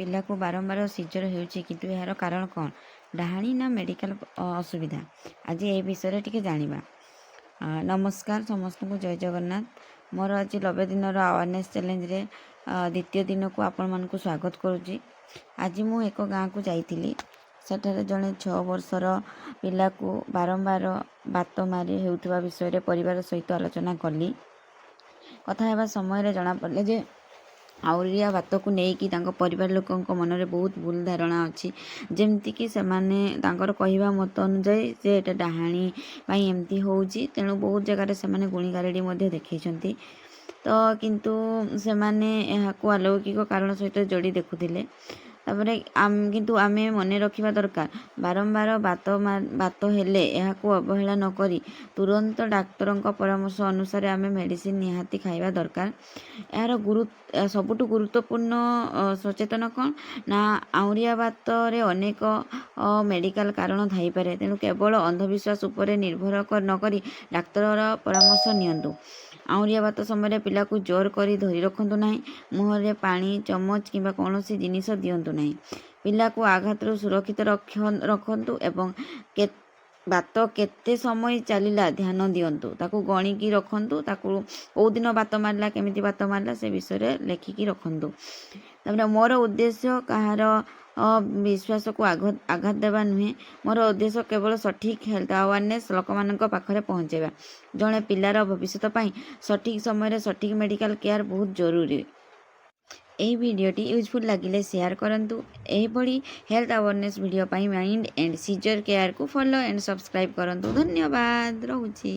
ପିଲାକୁ ବାରମ୍ବାର ସିଜର ହେଉଛି, କିନ୍ତୁ ଏହାର କାରଣ କ'ଣ? ଡାହାଣୀ ନା ମେଡ଼ିକାଲ ଅସୁବିଧା? ଆଜି ଏହି ବିଷୟରେ ଟିକେ ଜାଣିବା। ନମସ୍କାର ସମସ୍ତଙ୍କୁ, ଜୟ ଜଗନ୍ନାଥ। ମୋର ଆଜି 90 ଦିନର ଆୱାରନେସ୍ ଚ୍ୟାଲେଞ୍ଜରେ ଦ୍ୱିତୀୟ ଦିନକୁ ଆପଣମାନଙ୍କୁ ସ୍ୱାଗତ କରୁଛି। ଆଜି ମୁଁ ଏକ ଗାଁକୁ ଯାଇଥିଲି। ସେଠାରେ ଜଣେ 6 ବର୍ଷର ପିଲାକୁ ବାରମ୍ବାର ବାତ ମାରି ହେଉଥିବା ବିଷୟରେ ପରିବାର ସହିତ ଆଲୋଚନା କଲି। କଥା ହେବା ସମୟରେ ଜଣାପଡ଼ିଲା ଯେ ଆଉରିଆ ବାତକୁ ନେଇକି ତାଙ୍କ ପରିବାର ଲୋକଙ୍କ ମନରେ ବହୁତ ଭୁଲ ଧାରଣା ଅଛି। ଯେମିତିକି ସେମାନେ ତାଙ୍କର କହିବା ମତ ଅନୁଯାୟୀ ଯେ ଏଇଟା ଡାହାଣୀ ପାଇଁ ଏମିତି ହେଉଛି। ତେଣୁ ବହୁତ ଜାଗାରେ ସେମାନେ ଗୁଣିଗାରେଡ଼ି ମଧ୍ୟ ଦେଖେଇଛନ୍ତି ତ, କିନ୍ତୁ ସେମାନେ ଏହାକୁ ଅଲୌକିକ କାରଣ ସହିତ ଯୋଡ଼ି ଦେଖୁଥିଲେ। ତାପରେ କିନ୍ତୁ ଆମେ ମନେ ରଖିବା ଦରକାର, ବାରମ୍ବାର ବାତ ହେଲେ ଏହାକୁ ଅବହେଳା ନକରି ତୁରନ୍ତ ଡାକ୍ତରଙ୍କ ପରାମର୍ଶ ଅନୁସାରେ ଆମେ ମେଡ଼ିସିନ ନିହାତି ଖାଇବା ଦରକାର। ଏହାର ସବୁଠୁ ଗୁରୁତ୍ୱପୂର୍ଣ୍ଣ ସଚେତନ କ'ଣ ନା, ଆଉରିଆ ବାତରେ ଅନେକ ମେଡ଼ିକାଲ କାରଣ ଥାଇପାରେ। ତେଣୁ କେବଳ ଅନ୍ଧବିଶ୍ୱାସ ଉପରେ ନିର୍ଭର ନକରି ଡାକ୍ତରର ପରାମର୍ଶ ନିଅନ୍ତୁ। ଆଉରିଆ ବାତ ସମୟରେ ପିଲାକୁ ଜୋର କରି ଧରି ରଖନ୍ତୁ ନାହିଁ। ମୁହଁରେ ପାଣି, ଚମଚ କିମ୍ବା କୌଣସି ଜିନିଷ ଦିଅନ୍ତୁ ନାହିଁ। ପିଲାକୁ ଆଘାତରୁ ସୁରକ୍ଷିତ ରଖନ୍ତୁ ଏବଂ ବାତ କେତେ ସମୟ ଚାଲିଲା ଧ୍ୟାନ ଦିଅନ୍ତୁ। ତାକୁ ଗଣିକି ରଖନ୍ତୁ। ତାକୁ କେଉଁ ଦିନ ବାତ ମାରିଲା, କେମିତି ବାତ ମାରିଲା, ସେ ବିଷୟରେ ଲେଖିକି ରଖନ୍ତୁ। ତାପରେ ମୋର ଉଦ୍ଦେଶ୍ୟ କାହାର ବିଶ୍ୱାସକୁ ଆଘାତ ଦେବା ନୁହେଁ। ମୋର ଉଦ୍ଦେଶ୍ୟ କେବଳ ସଠିକ୍ ହେଲ୍ଥ ଆୱାରନେସ୍ ଲୋକମାନଙ୍କ ପାଖରେ ପହଞ୍ଚାଇବା। ଜଣେ ପିଲାର ଭବିଷ୍ୟତ ପାଇଁ ସଠିକ୍ ସମୟରେ ସଠିକ୍ ମେଡ଼ିକାଲ କେୟାର ବହୁତ ଜରୁରୀ। ଏହି ଭିଡ଼ିଓଟି ୟୁଜଫୁଲ୍ ଲାଗିଲେ ସେୟାର କରନ୍ତୁ। ଏହିଭଳି ହେଲ୍ଥ ଆୱାରନେସ୍ ଭିଡ଼ିଓ ପାଇଁ ମାଇଣ୍ଡ ଆଣ୍ଡ ସିଜର କେୟାରକୁ ଫଲୋ ଆଣ୍ଡ ସବସ୍କ୍ରାଇବ୍ କରନ୍ତୁ। ଧନ୍ୟବାଦ, ରହୁଛି।